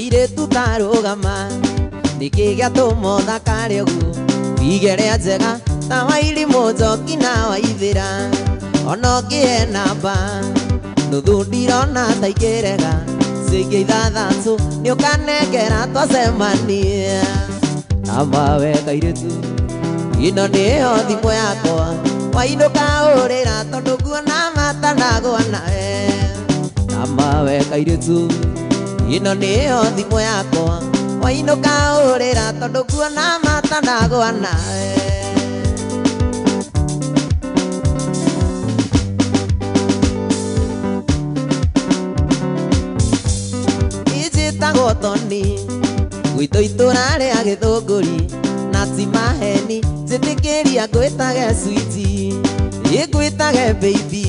Kairĩtu tarũgama nĩkĩ gĩatũma ũthakare ũguo igere njega ta Wairimũ Njoki na Waithĩra ona ũngĩhe namba nuthu ndirona ta ikĩrega ciĩngĩ ithathatũ nĩũkanengera twacemania na mawe kairĩtu ĩno nĩyo thimũ yakwa wainũka ũrĩra tondũ nguona matanagwa nawe na mawe kairĩtu ĩno nĩyo thimũ yakwa wainũka ũrĩra tondũ nguona matanagwa nawe. Ijĩtagwo Toni gwitũ itũra rĩa Gĩthũngũri na ti maheni njĩtĩkĩria ngwĩtage sweetie ĩngwĩtage baby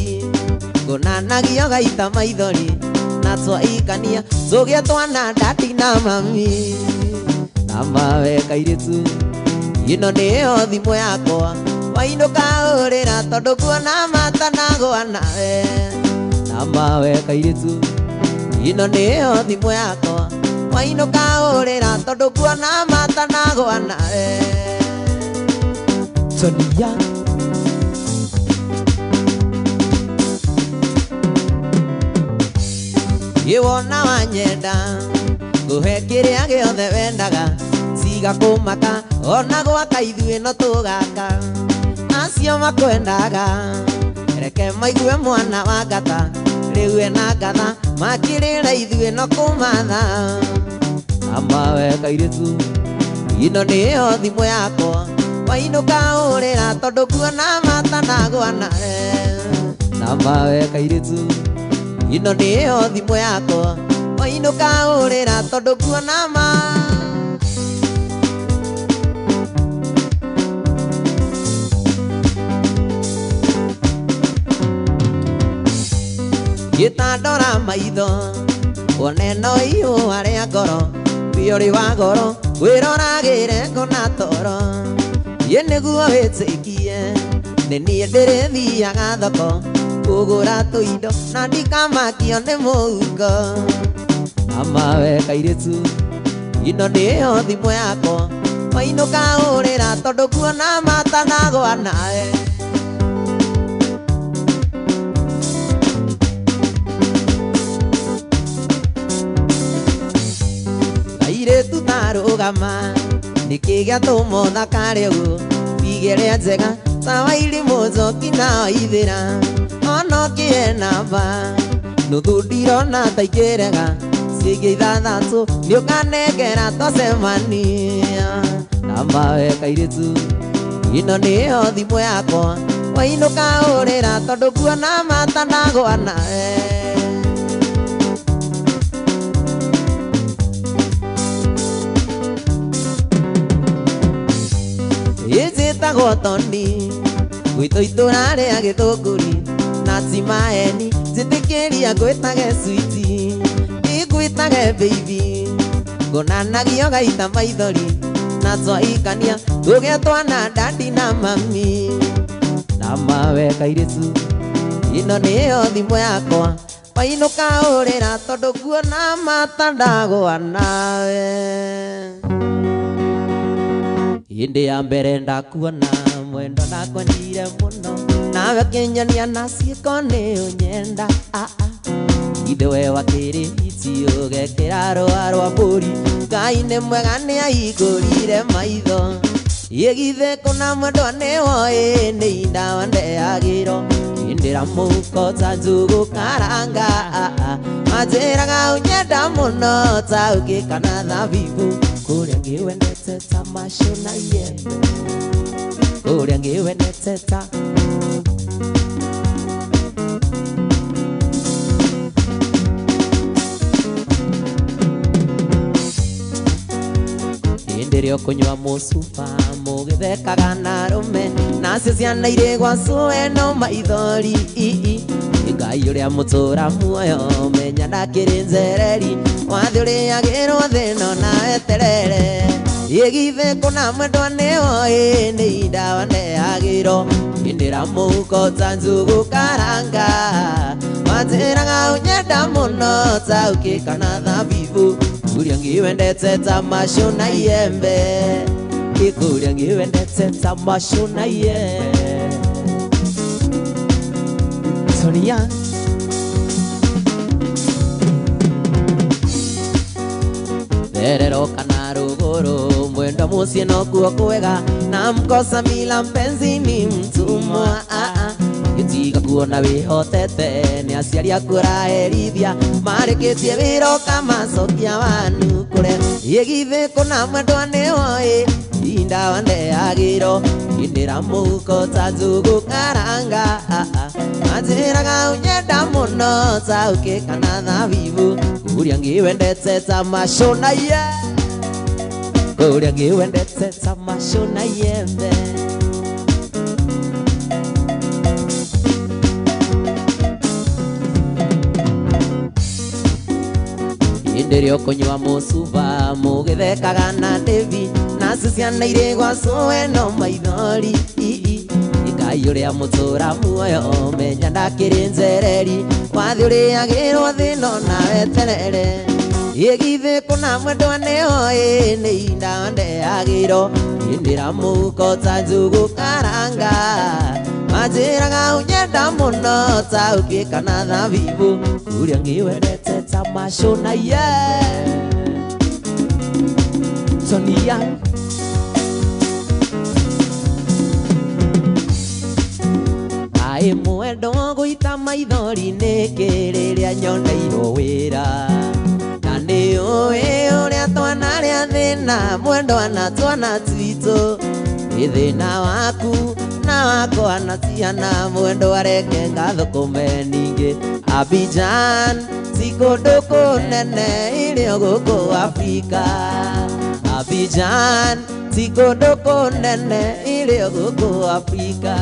ngũnanagio gaita maithori na twaikania tũgĩe twana dadi na mami na mawe kairĩtu ĩno nĩyo thimũ yakwa wainũka ũrĩra tondũ nguona matanagwa nawe na mawe kairĩtu ĩno nĩyo thimũ yakwa wainũka ũrĩra tondũ nguona matanagwa nawe. Sonia Iwona wanyenda nguhe kĩrĩa gĩothe wendaga tiga kũmaka ona gwaka ithuĩ no tũgaka acio makwendaga reke maigue mwana wa ngata rĩu ena ngatha makĩrĩra ithuĩ no kũmatha na mawe kairĩtu ĩno nĩyo thimũ yakwa wainũka ũrĩra tondũ nguona matanagwa nawe na mawe kairĩtu ĩno nĩyo thimũ yakwa wainũka ũrĩra tondũ nguona ma. Gĩtandora maitho wone no ihũa rĩa ngoro wĩũrĩ wa goro wĩroragĩre ngona toro ĩ nĩguo wĩtĩkie nĩ niĩ ndĩrĩthiaga thoko kũgũra tũindo na ndikamakio nĩ mũhuko na mawe kairĩtu ĩno nĩyo thimũ yakwa wainũka ũrĩra tondũ nguona matanagwa nawe. Kairĩtu tarũgama nĩkĩ gĩatũma ũthakare ũguo igere njega ta Wairimũ Njoki na Waithĩra ona ũngĩhe namba nuthu ndirona ta ikĩrega ciĩngĩ ithathatũ nĩũkanengera twacemania na mawe kairĩtu ĩno nĩyo thimũ yakwa wainũka ũrĩra tondũ nguona matanagwa nawe. Ĩnjĩtagwo Toni gwitũ itũra rĩa Gĩthũngũri na ti maheni njĩtĩkĩria ngwĩtage sweetie ĩngwĩtage baby ngũnanagio gaita maithori na twaikania tũgĩe twana dadi na mami na mawe kairĩtu ĩno nĩyo thimũ yakwa wainũka ũrĩra tondũ nguona matanagwa nawe. Hĩndĩ ya mbere ndakuona mwendo ndakwendire mũno nawe kĩnyonia na ciĩko nĩ ũnyenda ithe we wakĩrĩ hiti ũgekĩra rũa rwa mbũri Ngai nĩ mwega nĩ ahingũrire maitho ĩgithe kũna mwendwa nĩ woĩ nĩ ndawa ndeagĩro indĩra mũhuko ta njũgũ karanga manjĩraga ũnyenda mũno ta ũkĩ kana thabibũ kũrĩa ngĩwendete ta macio na iembe kũrĩa ngĩwendete ta hĩndĩ ĩrĩa ũkũnyua mũcuba mũgĩthekaga na arũme nacio ciana irĩ gwa cũwe no maithori Ngai ũrĩa mũtũra muoyo menya ndakĩrĩ njereri wathi ũrĩagĩrwo thĩna na weterere ĩgithe kũna mwendwa nĩwoĩ nĩ ndawa ndeagĩrwo indĩra mũhuko ta njũgũ karanga manjĩraga ũnyenda mũno ta ũkĩ kana thabibũ Kuria ngiwendete ta macio na iembe. Kuria ngiwendete ta macio na iembe. Sonia. Terero kana ruguru mwendo muciĩ nokuo kwega na mkosa mila mpenzi ni mtumwa. Gĩtiga kuona wĩhotete nĩ aciari aku ũraherithia marĩkĩtie wĩra ũkamacokia wanukũre. Ĩ githĩ kũna mwendwa nĩwoĩ indawa ndeagĩrwo inĩra mũhuko ta njugu karanga. Manjĩraga ũnyenda mũno ta ũkĩ kana thabibu. Kuria ngiwendete ta macio na iembe. Kuria ngiwendete ta macio na iembe. Hĩndĩ ĩrĩa ũkũnyua mũcuba mũgĩthekaga na Devi nacio ciana irĩ gwa cũwe no maithori. Ngai ũrĩa mũtũra muoyo menya ndakĩrĩ njereri wathi ũrĩagĩrwo thĩna ona weterere. Ĩ githĩ kũna mwendwa nĩoĩ nĩ indawa ndeagĩrwo inĩra mũhuko ta njugu karanga. Manjĩraga ũnyenda mũno ta ũkĩ kana thabibu. Kuria ngiwendete ta macio na iembe. Sonia. Aĩ mwendo gũita maithori nĩkĩ rĩrĩa nyoneirwo wĩra. Na nĩũĩ ũrĩa twanarĩa thĩna mwendwa na twana twitũ. Nĩ thĩna waku na wakwa na ciana mwendwa reke ngathũkũme ningĩ. Abidjan ti kũndũ kũnene ĩrĩ o gũkũ Afrika. Abidjan ti kũndũ kũnene ĩrĩ o gũkũ Afrika.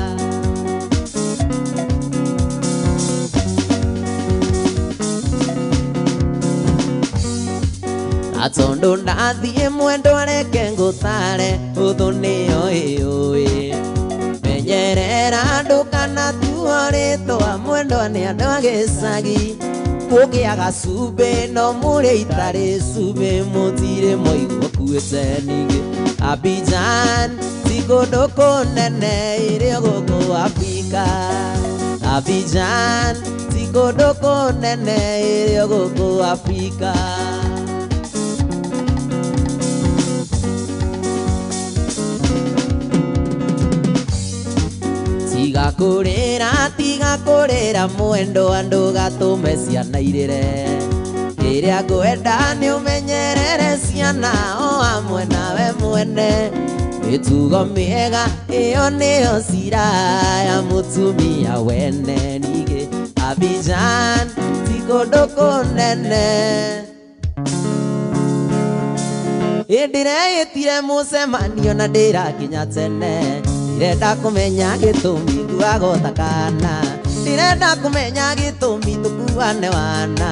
Na tondũ ndathiĩ mwendwa reke ngũtare ũthũ nĩyo ĩũĩ. Menyerera ndũkanatuo rĩtwa mwendwa nĩ andũ a gĩcagi. Kũgĩaga cumbĩ no mũrĩ itarĩ cumbĩ mũtirĩ mwaigua kuĩte ningĩ. Abidjan ti kũndũ kũnene ĩrĩ o gũkũ Afrika. Abidjan ti kũndũ kũnene ĩrĩ o gũkũ Afrika. Tiga kũrĩra mwendwa ndũgatũme ciana irĩre. Kĩrĩa ngwenda nĩ ũmenyerere ciana o hamwe nawe mwene. Mĩtugo mĩega ĩyo nĩyo cira ya mũtumia wene ningĩ. Abidjan ti kũndũ kũnene. Ndĩreĩtire mũcemanio na ndĩrakinya tene. Ndirenda kũmenya gĩtũmi nguago ta kana. Ndirenda kũmenya gĩtũmi tũkuane wana.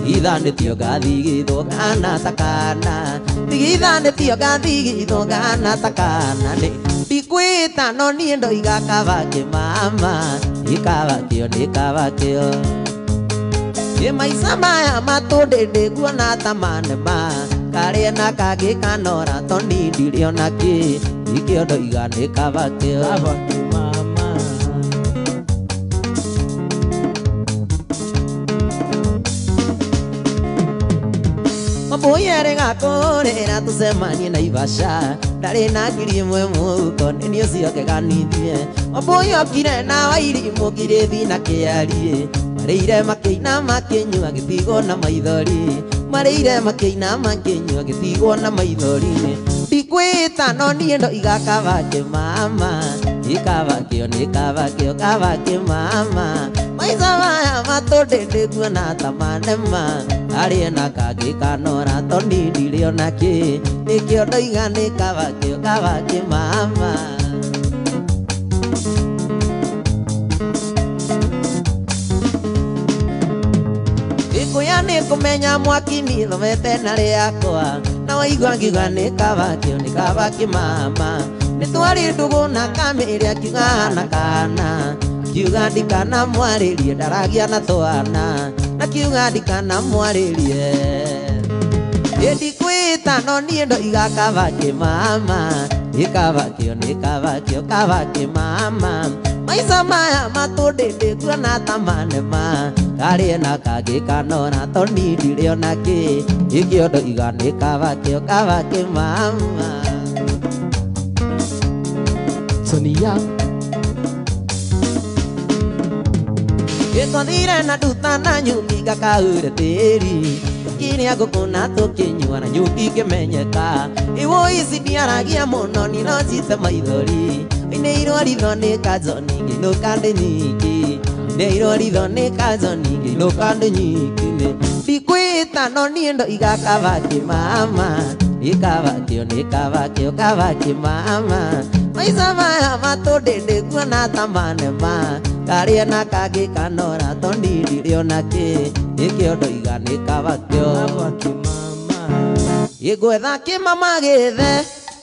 Tigithanĩtio ngathigithwo kana ta kana. Tigithanĩtio ngathigithwo kana ta kana. Ndikwĩta no niĩ ndoiga kaba kĩmama. Nĩ kaba kĩo nĩ kaba kĩo. Ĩ maica maya matũndĩ ndĩguona ta manema. Karĩa na kangĩ kanora tondũ ndirĩ ona kĩ. Ikĩo ndoiga nĩ kaba kĩo. Kaba kĩmama. Mambui erĩga kũrĩra tũcemanie Naivasha. Ndarĩ na 1,000 mũhuko nĩ niĩ ũcio ngeganithie. Mambui okire na wairimũ ngirĩthi na kĩarie. Marĩire makĩina makĩnyua gĩtigwo na maithori. Marĩire makĩina makĩnyua gĩtigwo na maithori. Ndikwĩta no niĩ ndoiga kaba kĩmama. Nĩ kaba kĩo nĩ kaba kĩo kaba kĩmama. Maica maya matũndĩ ndĩguona ta manema. Arĩ na kangĩ kanora tondũ ndirĩ ona kĩ. Nĩkĩo ndoiga nĩ kaba kĩo kaba kĩmama. Gĩkũya nĩ kũmenya mwaki niĩ thomete na rĩakwa. Na waigua ngiuga nĩ kaba kĩo nĩ kaba kĩmama. Nĩ twarĩ ndũgũ na kamĩrĩ akiuga hana kana. Akiuga ndikanamwarĩrie ndaragia na twana. Na kiuga ndikanamwarĩrie. Ndikwĩta no niĩ ndoiga kaba kĩmama nĩ kaba kĩo nĩ kaba kĩo kaba kĩmama maica maya matũndĩ ndĩkuona ta manema karĩ na kangĩ kanora toni ndirĩ ona kĩ ĩkĩo ndoiga nĩ kaba kĩo kaba kĩmama Sonia Twathire na nduta na nyuki ngakaure tĩri kiria ngũkũ na tũkĩnyua na nyuki ngĩmenyeka iwo ici ndiaragia mũno niĩ no njite maithori nĩirwo ritho nĩ kanjoni ngĩinũka ndĩ nyiki nĩirwo ritho nĩ kanjoni ngĩinũka ndĩ nyiki ndikwĩta no niĩ ndoiga kaba kĩmama nĩ kaba kĩo nĩ kaba kĩo kaba kĩmama maica maya matũndĩ ndĩkuona ta manema karĩ na kangĩ kanora toni ndirĩ ona kĩ nĩkĩo ndoiga nĩ kaba kĩo ngwetha kĩmama gĩthe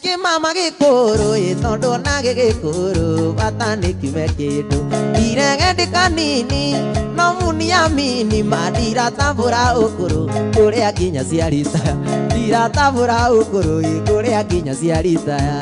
kĩmama gĩkũrũ ĩ tondũ ona gĩgĩkũrũ bata nĩ kiume kĩndũ ndirege ndĩ kanini no muniamini ma ndiratambũra ũkũrũ kũrĩa nginya ciaritaya ndiratambũra ũkũrũ ĩ kũrĩa nginya ciaritaya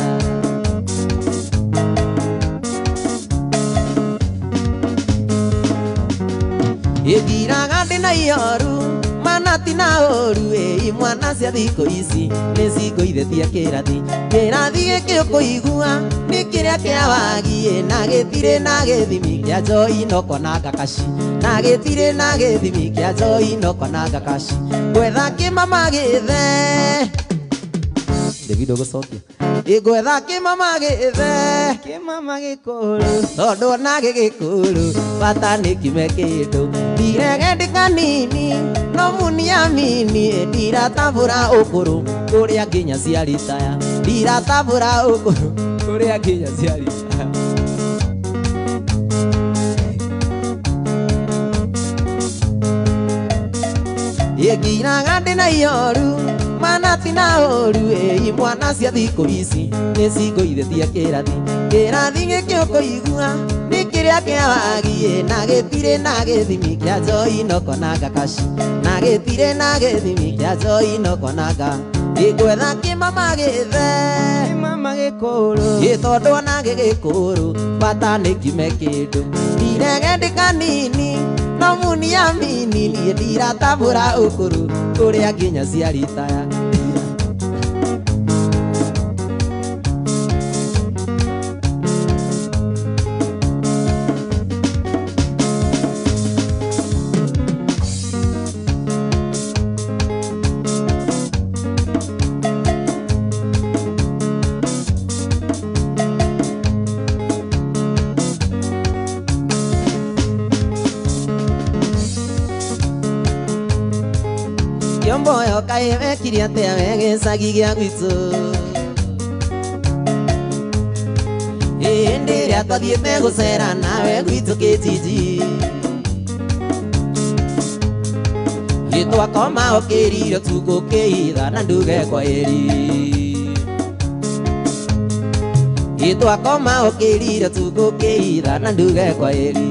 Ĩngiraga ndĩ na ihoru mana ti na ũru ĩ mwana cia thikũ ici nĩ cingũithĩtie kĩrathi kĩrathi gĩkĩ ũkũigua nĩ kĩrĩa kĩa wagi na gĩtirĩ na gĩthimi kĩa njoi noko na ngakaci na gĩtirĩ na gĩthimi kĩa njoi noko na ngakaci ngwetha kĩmama gĩthe David ũgũcokia ngwetha kĩmama gĩthe kĩmama gĩkũrũ tondũ ona gĩgĩkũrũ bata nĩ kiume kĩndũ ndirege ndĩ kanini no muniamini ndiratambũra ũkũrũ kũrĩa nginya ciaritaya ndiratambũra ũkũrũ kũrĩa nginya ciaritaya Ĩngiraga ndĩ na ihoru mana ti na ũru ĩ mwana cia thikũ ici nĩ cingũithĩtie kĩrathi kĩrathi gĩkĩ ũkũigua nĩ kĩrĩa kĩa wagi na gĩtirĩ na gĩthimi kĩa njoi noko na ngakaci na gĩtirĩ na gĩthimi kĩa njoi noko na nga ngwetha kĩmama gĩthe kĩmama gĩkũrũ ĩ tondũ ona gĩgĩkũrũ bata nĩ kiume kĩndũ ndirege ndĩ kanini no muniamini niĩ ndiratambũra ũkũrũ kũrĩa nginya ciaritaya Kĩomboyo kaĩ wekire atĩa we gĩcagi gĩa gwitũ hĩndĩ ĩrĩa twathiĩte gũcera nawe gwitũ kĩjiji twakoma ũkĩrire ũtukũ ũkĩhitha na nduge kwaheri twakoma ũkĩrire ũtukũ ũkĩhitha na nduge kwaheri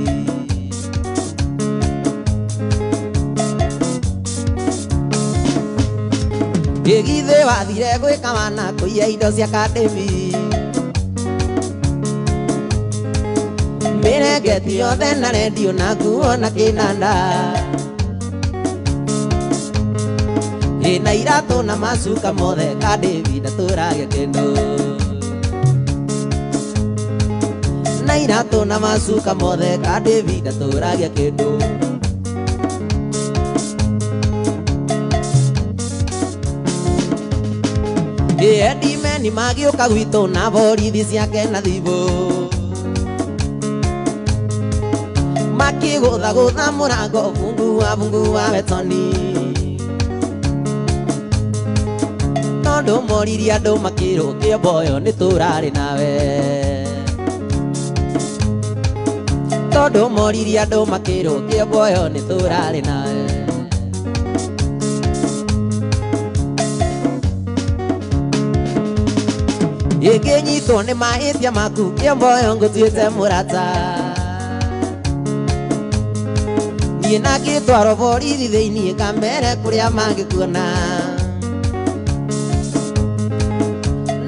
Githĩ wathire gwĩka wana kũiya indo cia kandĩmi mĩrengeti yothe na rendio na nguo na kĩnanda ĩna iratũ na macuka mothe kandĩmi ndatũragia kĩndũ na iratũ na macuka mothe kandĩmi ndatũragia kĩndũ Endimeni magĩũka gwitũ na borithi ciake na thibũ makĩgũthagũtha mũrango bungua bungua wetoni tondũ moririe andũ makĩrwo kĩomboyo nĩ tũrarĩ nawe tondũ moririe andũ makĩrwo kĩomboyo nĩ tũrarĩ nawe Ĩngĩnyitwo nĩ mahĩtia maku kĩomboyo ngũtuĩte mũrata Niĩ na ngĩtwarwo borithi thĩiniĩ kamere kũrĩa mangĩkuona.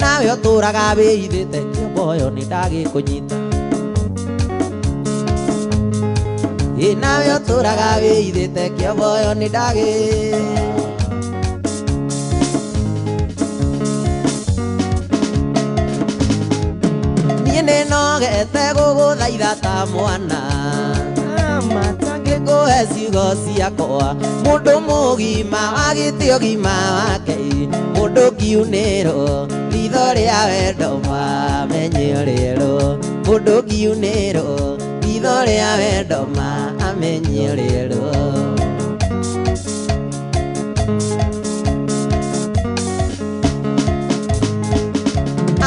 Nawe ũtũraga wĩithĩte kĩomboyo nĩ ndagĩkũnyita. Ĩ nawe ũtũraga wĩithĩte kĩomboyo nĩ ndagĩ. Niĩ nĩnogete gũgũthaitha ta mwana ngĩkũhe ciugo ciakwa mũndũ mũgima wagĩte ũgima wake mũndũ ngiunĩrwo ritho rĩa wendo mamenye ũrĩerwo mũndũ ngiunĩrwo ritho rĩa wendo mamenye ũrĩerwo.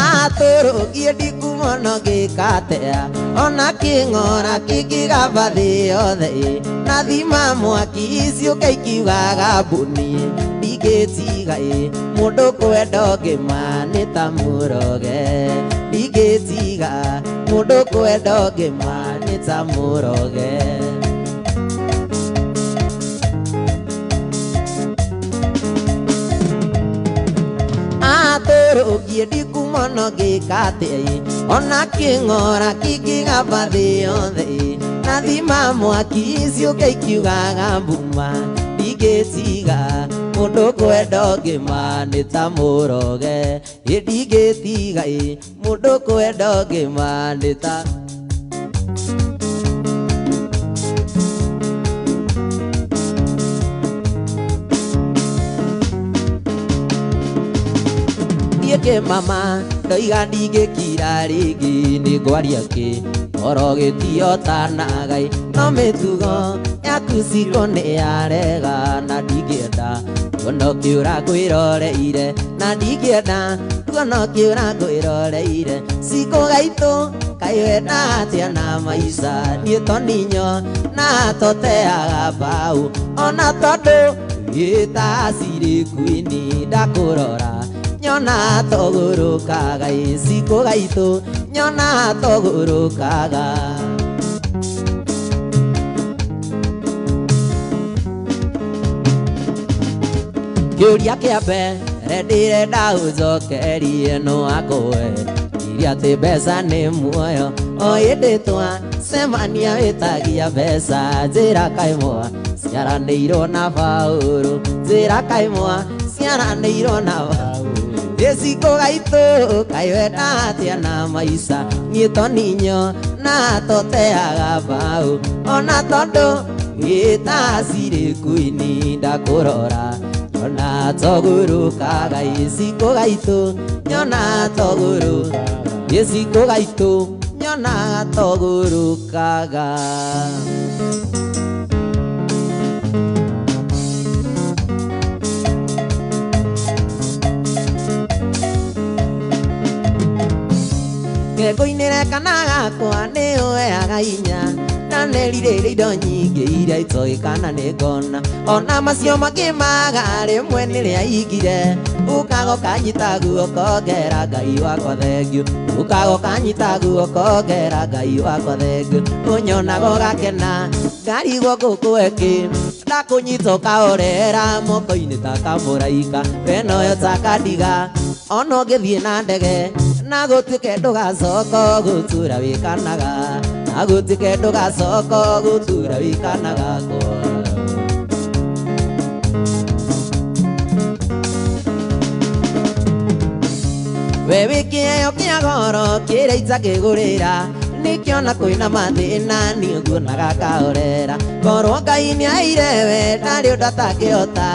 Atũrũgie ndikumono ngĩkatea ona kĩng'ora kĩngĩgamba thĩ yothe na thima mwaki ciũke ikiugaga mbũni ndingĩtiga mũndũ kwenda ũngĩ ma nĩ ta mũroge ndingĩtiga mũndũ kwenda ũngĩ ma nĩ ta mũroge. Atũrũgie ndikumono ngĩkatea ona kĩng'ora kĩngĩgamba thĩ yothe na thima mwaki ciũke ikiugaga mbuma ndingĩtiga mũndũ kwenda ũngĩ ma nĩ ta mũroge ndingĩtiga mũndũ kwenda ũngĩ ma nĩ ta. Niĩ mama ndoiga ndingĩkira rĩngĩ nĩ ngwaria kĩ oro gĩtio tanagai no mĩtugo yaku ciko nĩ yarega na ndingĩenda kuona ũkĩũra ngwĩroreire na ndingĩenda kuona ũkĩũra ngwĩroreire ciko gaitũ kaĩ wenda atĩa na maica niĩ to ninyo na toteaga mbaũ ona tondũ wĩta cirĩ kwini ndakũrora nyona togũrũkaga iciko gaitũ nyona togũrũkaga. Kĩũria kĩa mbere ndĩrenda ũnjokerie no akũhe iria atĩ mbeca nĩ muoyo o ĩndĩ twacemania wĩtagia mbeca njĩra kaimwa ciaranĩirwo na Paũlũ njĩra kaimwa ciaranĩirwo na Paũlũ. Gĩciko gaitũ kaĩ wenda atĩa na maica niĩ to ninyo na toteaga mbaũ ona tondũ wĩta cirĩ kwini ndakũrora nyona togũrũkaga gĩciko gaitũ nyona togũrũ gĩciko gaitũ nyona togũrũkaga. Ngũinĩre kana gakwa nĩ ũheaga hinya na nĩrirĩire indo nyingĩ iria itoĩ kana nĩ ngona ona macio mangĩ maga rĩmwe nĩrĩa ingire ũkaga ũkanyita guoko ngera Ngai wakwa thengiũ ũkaga ũkanyita guoko ngera Ngai wakwa thengiũ ũnyonaga ũgakena ngarigwo ngũkũhe kĩ ndakũnyita ũkahorera moko-inĩ ta kamũraika we noyo ta kandiga ona ũngĩthiĩ na ndege na gũtuĩke ndũgacoka gũtura wĩkanaga na gũtuĩke ndũgacoka gũtura wĩkanaga kwa. We wĩ kĩheo kĩa goro kĩrĩa itakĩgũrĩra nĩkĩona kwĩna mathĩna niĩ nguonaga kahorera korwo Ngai nĩaheire we ndarĩ ũndũ atangĩhota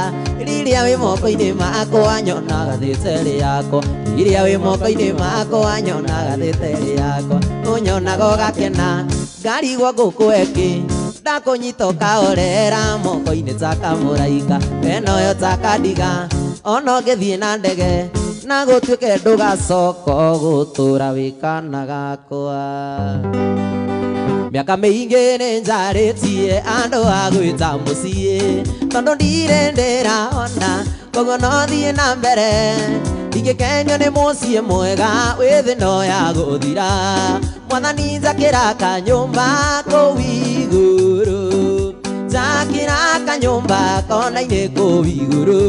rĩrĩa wĩ moko-inĩ makwa nyonaga thĩterĩ yakwa rĩrĩa wĩ moko-inĩ makwa nyonaga thĩterĩ yakwa ũnyonaga ũgakena ngarigwo ngũkũhe kĩ ndakũnyita ũkahorera moko-inĩ ta kamũraika we noyo ta kandiga ona ũngĩthiĩ na ndege na gũtuĩke ndũgacoka gũtũra wĩkana gakwa. Mĩaka mĩingĩ nĩ njarĩtie andũ a gwĩta mũciĩ tondũ ndirĩ ndĩraona koguo no thiĩ na mbere ndingĩkenio nĩ mũciĩ mwega wĩ thĩ no ya gũthira mwathani njakĩra kanyũmba kũu igũrũ. Njakĩra kanyũmba kona-inĩ kũu igũrũ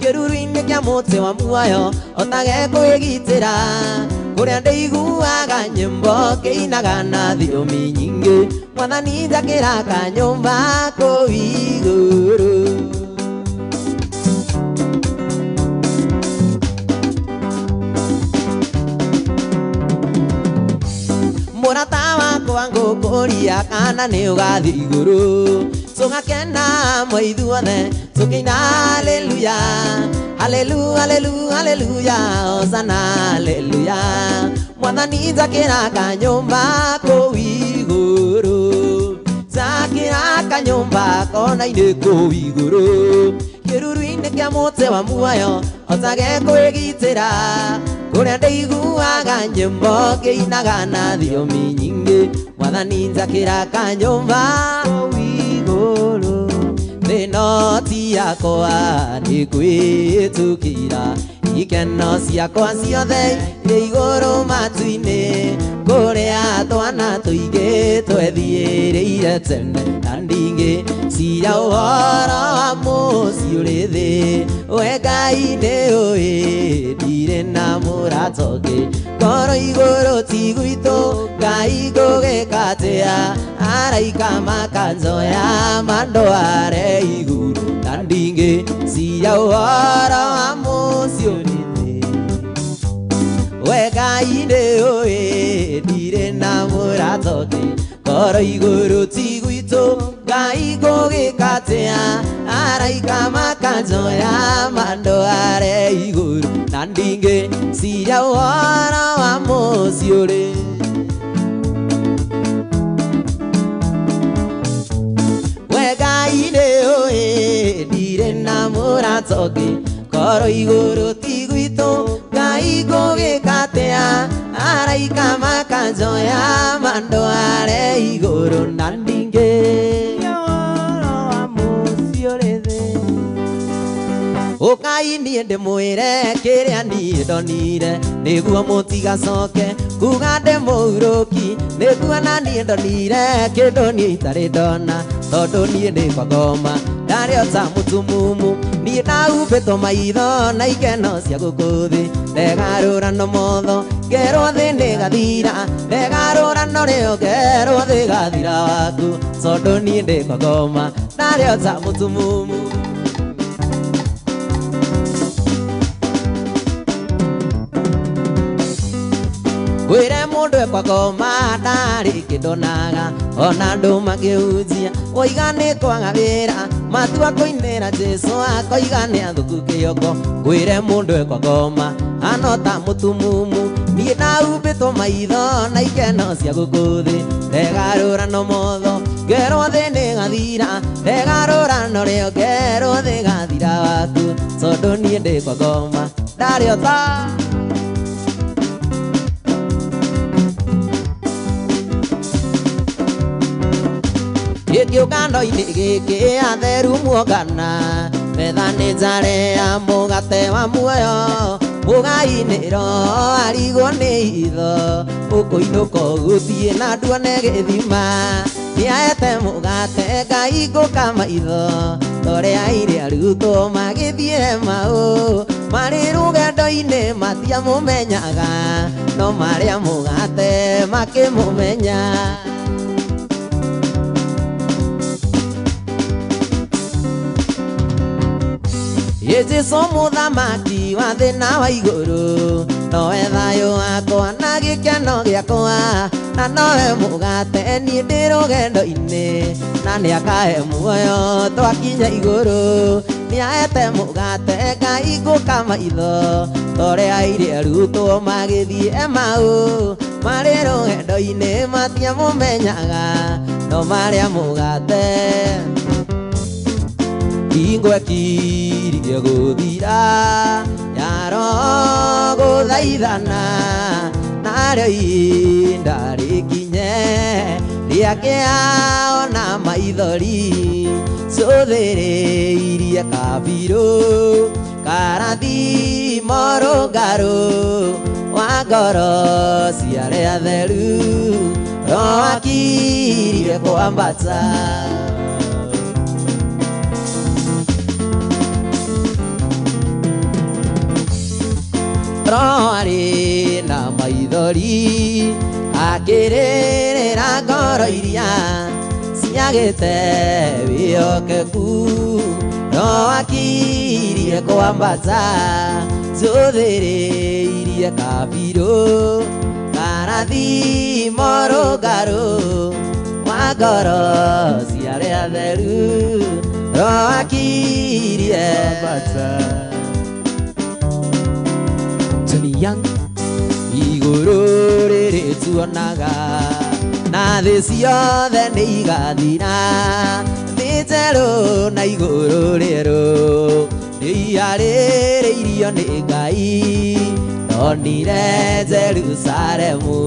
kĩruru-inĩ kĩa mũtĩ wa muoyo otage kwĩgitĩra kũrĩa ndĩiguaga nyĩmbo kĩinaga na thiomi nyingĩ mwathani njakĩra kanyũmba kũu igũrũ. Mũrata wakwa ngũkũria kana nĩ ũgathiĩ igũrũ tũgakena hamwe ithuothe tũkĩina haleluya halelu halelu haleluya hosana haleluya mwathani njakĩra kanyũmba kũu igũrũ njakĩra kanyũmba kona-inĩ kũu igũrũ kĩruru-inĩ kĩa mũtĩ wa muoyo hotage kwĩgitĩra kũrĩa ndĩiguaga nyĩmbo kĩinaga na thiomi nyingĩ mwathani njakĩra kanyũmba kũu igũrũ. Thĩno ti yakwa nĩ kwĩtũkĩra ikeno ciakwa ciothe irĩ igũrũ matu-inĩ kũrĩa twana tũingĩ twethiĩrĩire tene na ndingĩ cira ũhoro wa mũciĩ ũrĩ thĩ we Ngai nĩ ũĩ ndirĩ na mũrata ũngĩ ngoro igũrũ ti gwitũ Ngai ngũgĩka atĩa araika makanjoya mandware igũrũ na ndingĩ cira ũhoro wa mũciĩ ũrĩ thĩ we Ngai nĩ ũĩ ndirĩ na mũrata ũngĩ ngoro igũrũ ti gwitũ Ngai ngũgĩka atĩa araika makanjoya mandware igũrũ na ndingĩ cira ũhoro wa mũciĩ ũrĩ. We Ngai nĩ ũĩ ndirĩ na mũrata ũngĩ ngoro igũrũ ti gwitũ Ngai ngũgĩka atĩa araika makanjoya mandware igũrũ na ndingĩ ũkai niĩ ndĩmwĩre kĩrĩa niĩ ndonire nĩguo mũtigacoke kuga ndĩ mũurũki nĩkuona niĩ ndonire kĩndũ niĩ itarĩ ndona tondũ niĩ ndĩ kwa ngoma ndarĩ o ta mũtumumu niĩ ndahumbĩtwo maitho na ikeno cia gũkũ thĩ ndegarũrano motho ngerwo thĩ nĩgathira ndegarũrano rĩo ngerwo thĩ gathira waku tondũ niĩ ndĩ kwa ngoma ndarĩ o ta mũtumumu. Kwĩre mũndũ ekwa ngoma ndarĩ kĩndonaga ona andũ makĩhunjia woiga nĩ kwaga wĩra matua kũinĩra Jesũ akoiga nĩ athũku kĩoko kwĩre mũndũ ekwa ngoma hana ta mũtumumu niĩ ndahumbĩtwo maitho na ikeno cia gũkũ thĩ ndegarũrano motho ngerwo thĩ nĩgathira ndegarũrano rĩo ngerwo thĩ gathira waku tondũ niĩ ndĩ kwa ngoma ndarĩ o ta gĩkĩũngano-inĩ gĩkĩ atheru muongana metha nĩ njare ya mũgate wa muoyo mũgai-inĩ roho arigwo nĩ itho ũkũinũka ũgũthiĩ na nduone gĩthima nĩaete mũgate Ngai ngũka maitho torĩa aire arutwo magĩthiĩ Emau marĩ rũgendo-inĩ matiamũmenyaga no marĩa mũgate makĩmũmenya. Jesũ mũthamaki wa thĩ na wa igũrũ nowe thayũ wakwa na gĩkeno gĩakwa na nowe mũgate niĩ ndĩ rũgendo-inĩ na nĩakahe muoyo twakinya igũrũ nĩaete mũgate Ngai ngũka maitho torĩa aire arutwo magĩthiĩ Emau marĩ rũgendo-inĩ matiamũmenyaga no marĩa mũgate hingo ĩkirie gũthira yaro gũthaithana narĩo ihinda rĩkinye rĩakĩa ona maithori cũthĩrĩirie kabirũ karathimo rũngarũ wa ngoro cia arĩa atheru roho akirie kwambata. maithori akĩrĩrĩra ngoro iria ciagĩte wĩhokeku no akirie kwambata njũthĩrĩirie kabirũ karathimo rũngarũ wa ngoro cia arĩa atheru no akirie kwambata. Tony Young. Igũrũ rĩrĩ tuonaga na thĩ ciothe nĩ igathira thĩ njerũ na igũrũ rĩerũ nĩ iharĩrĩirio nĩ Ngai ndonire Jerusalemu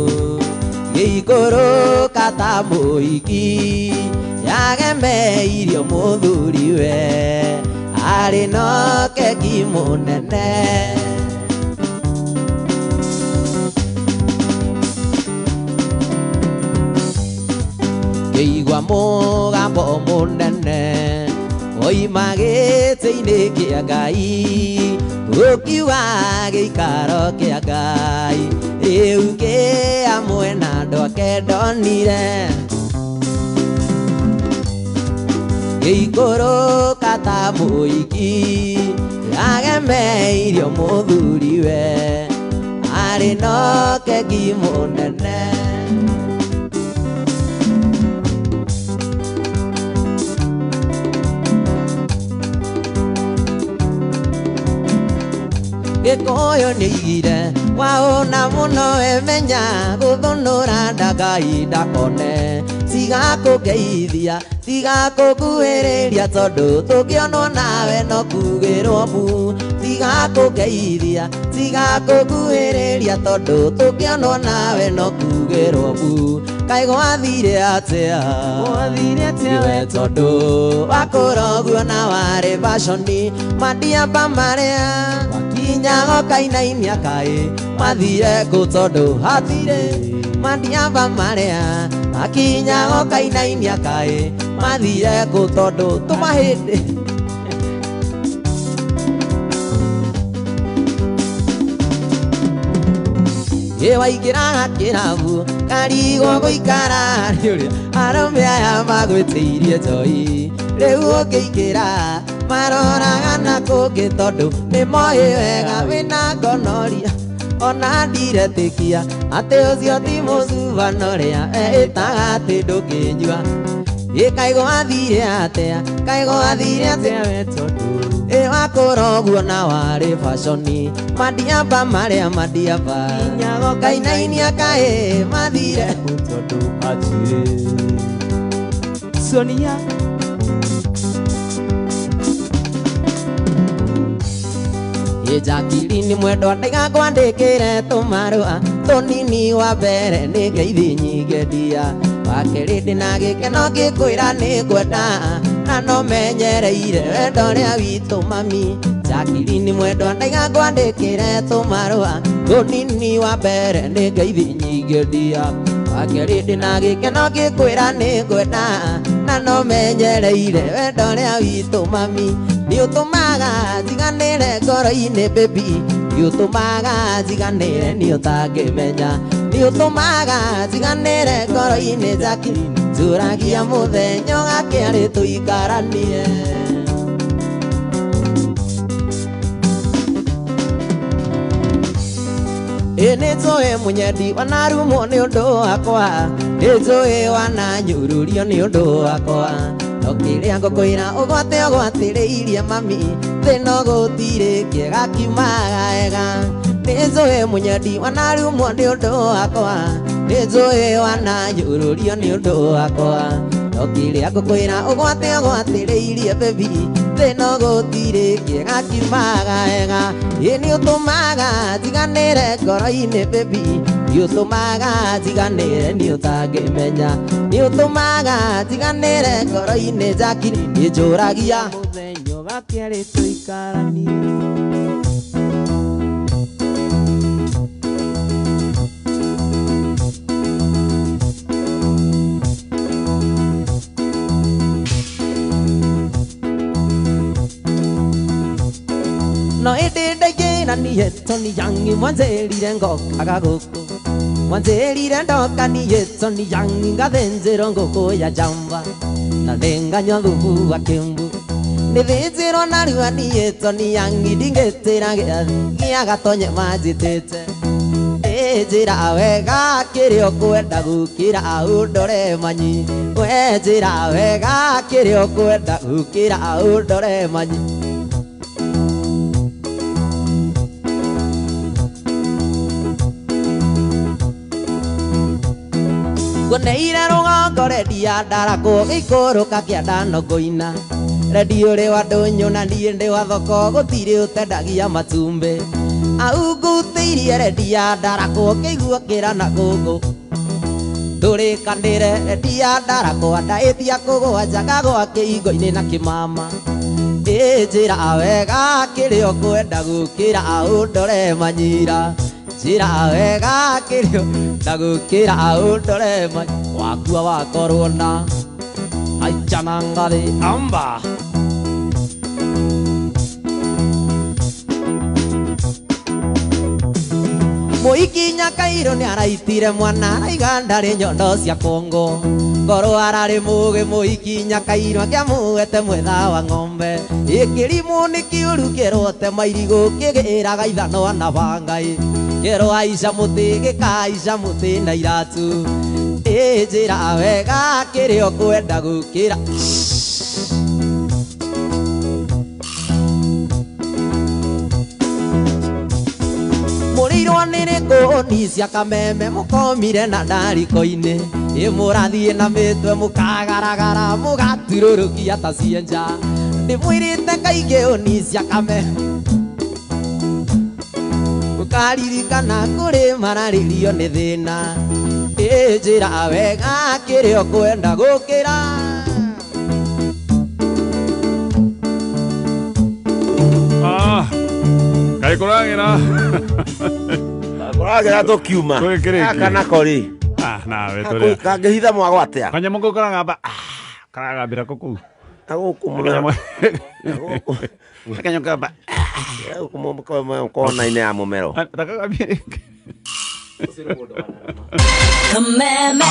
gĩikũrũka ta mũhiki yagemeirio mũthuriwe arĩ na keki mũnene. Ngĩigua mũgambo mũnene woima gĩtĩ-inĩ kĩa Ngai ũkiuga gĩikaro kĩa Ngai rĩu kĩ hamwe na andũ ake ndonire gĩikũrũka ta mũhiki yagemeirio mũthuriwe arĩ na keki mũnene. Gĩkũyũ nĩaigire waũna mũno emenya gũthũnũra ndagai ndakone tigakũgeithia tigakũkuhĩrĩria tondũ tũngĩonwo nawe no kugĩrwo mbu tigakũgeithia tigakũkuhĩrĩria tondũ tũngĩonwo nawe no kugĩrwo mbu. Kaĩ gwathire atĩa Gwathire atĩa we tondũ wakũra ũguo na warĩ baconi mandiamba marĩa wakinyaga ũkainainia kaĩ mathire kũ tondũ hatirĩ mandiamba marĩa makinyaga ũkainainia kaĩ mathire kũ tondũ tũmahĩndĩ. Ĩ waingĩraga kĩrabu karigwo gũikara nĩ ũrĩa arũme aya magwĩtĩirie njohi rĩu ũngĩingĩra maroraga na kũngĩ tondũ nĩ moĩ wega wĩna ngonoria ona ndiretĩkia atĩ ũcio ti mũcubano ũrĩa eĩtaga atĩ ndũngĩnyua. Ĩ kaĩ gwathire atĩa kaĩ gwathire atĩa we tondũ ĩ wakũra ũguo na warĩ baconi mandiamba marĩa mandiamba Kinyaga kainainia kaĩ mathire kũ tondũ hatirĩ. Sonia. Ĩ Jacqueline mwendwa ndigakwandĩkĩre tũmarũa tũnini wa mbere nĩ ngeithi nyingĩ ndia wa kerĩ ndĩna gĩkeno ngĩkwĩra nĩ ngwenda na no menyereire wendo ũrĩa witũ mami. Jacqueline mwendwa ndigakwandĩkĩre tũmarũa tũnini wa mbere nĩ ngeithi nyingĩ ndia wa kerĩ ndĩna gĩkeno ngĩkwĩra nĩ ngwenda na no menyereire wendo ũrĩa witũ mami. Nĩ ũtũmaga njiganĩre ngoro-inĩ baby nĩ ũtũmaga njiganĩre nĩ ũtangĩmenya nĩ ũtũmaga njiganĩre ngoro-inĩ Jacqueline njũragia mũthenya ũgakĩarĩ tũikaranie. Ĩ nĩ njũĩ mũnyendi wanarumwo nĩ ũndũ wakwa nĩ njũĩ wananyũrũrio nĩ ũndũ wakwa no kĩrĩa ngũkwĩra ũgwate ũgwatĩrĩirie mami thĩ no gũtirĩ kĩega kiumaga ega nĩ njũĩ mũnyendi wanarumwo nĩ ũndũ wakwa nĩ njũĩ wananyũrũrio nĩ ũndũ wakwa no kĩrĩa ngũkwĩra ũgwate ũgwatĩrĩirie baby thĩ no gũtirĩ kĩega kiumaga ega. Ĩ nĩ ũtũmaga njiganĩre ngoro-inĩ baby nĩ ũtũmaga njiganĩre nĩ ũtangĩmenya nĩ ũtũmaga njiganĩre ngoro-inĩ Jacqueline nĩ njũragia Mũthenya ũgakĩarĩ tũikaranie. No ĩndĩ ndaingĩranie Tony Young mwanjĩrire ngokaga gũkũ Mwanjĩrire ndoka niĩ Tony Young ngathĩnjĩrwo ngũkũ ya njamba na nĩnganyua thubu wa kĩmbu. Nĩthĩnjĩrwo narua niĩ Tony Young ndingĩtĩra gĩathĩ gĩa gatonye manjĩtĩte. Njĩra wega kĩrĩa ũkwenda gũkĩra ũndore manyi. We njĩra wega kĩrĩa ũkwenda gũkĩra ũndore manyi. Nguoneire rũgongo rendia ndarakwo gĩikũrũka kĩanda no ngũina. Rendio ũrĩ wa ndũnyũ na niĩ ndĩ wa thoko gũtirĩ ũtendagia matumbĩ. Aungutĩirie rendia ndarakwo kĩiguo kĩra na gũkũ. Ndũrĩkanĩre rendia ndarakwo ndaĩtia kũgũa njaga gwa kĩhingo-inĩ na kĩmama. Njĩra wega kĩrĩa ũkwenda gũkĩra ũndore manyira. Njĩra wega kĩrĩa ũkwenda gũkĩra ũndore manyi. Wakua wakorwo na aichana ngathĩ amba. Mũikinya Kairũ nĩaraitire mwana araiga ndarĩ nyondo cia Kongo. Ngorwo ararĩ mũgĩ mũikinya Kairũ akĩamũete mwetha wa ng'ombe. Ĩkĩrimũ nĩ kĩũru kĩerwo tema irigũ kĩgĩraga ithanwa na bangai. Kĩerwo aica mũtĩ gĩkaica mũtĩ na iratu. Njĩra wega kĩrĩa ũkwenda gũkĩra. Mũrĩirwo nĩ rĩkũni cia kameme mũkomire na ndariko-inĩ. Ĩ mũrathiĩ na mĩtwe mũkagaragara mũgaturũrũkia ta cienja. Ndĩmwĩrĩte kaingĩ ũni cia kameme. Mũkaririkana kũrĩ mararĩrio nĩ thĩna. Njĩra wega kĩrĩa ũkwenda gũkĩra. Kaĩ kũragĩra. Kũragĩra tũkiuma. Gaka nako rĩ. Nawe tũrĩa. Kangĩhitha mwago atĩa? Kanyamũ kau karagamba. Karagambĩra kũ kũu? Na gũkũ mũno. Kanyamũ kamba. Gũkũ kona-inĩ ya mũmero. Takagambie rĩngĩ. Kameme.